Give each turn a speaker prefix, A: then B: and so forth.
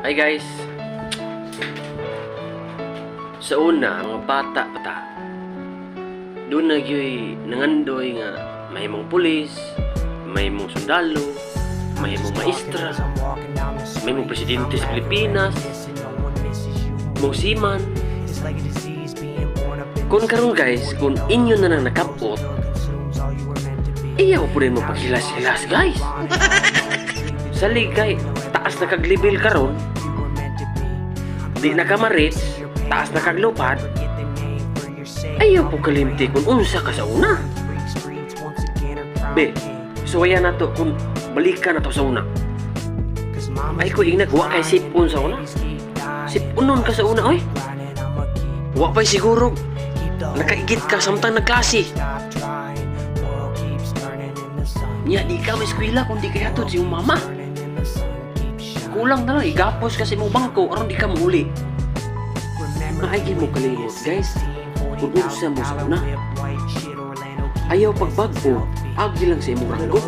A: Hi, guys. Sa una, mga bata pa ta, duna gyoy nangandoy nga mahimong pulis, mahimong sundalo, mahimong maestra, mahimong presidente sa Pilipinas, mong seaman. Kung karon, guys, kung inyo na nang nakapot, iyaw po rin mo paghilas-hilas, guys. Salig kay taas na kag level karon, di na ka ma-reach, taas na kag lupad, ayaw po kalimti kung unsa ka sa una. Be, suwayan na to kung balikan na to sa una. Ay ko ingnag, wa kay sipon sa una. Sipunon ka sa una, oy. Wa pa'y siguro nakaigit ka samtang nagklase. Nya di ka maeskwela kung di ka hatod sa imong mama. Kulang na lang igapos ka sa imong bangko aron di ka mahuli. Maaygi mo kalimot, guys, kung unsa mo sa una. Ayaw pagbag-o, agi lang sa imong ranggo.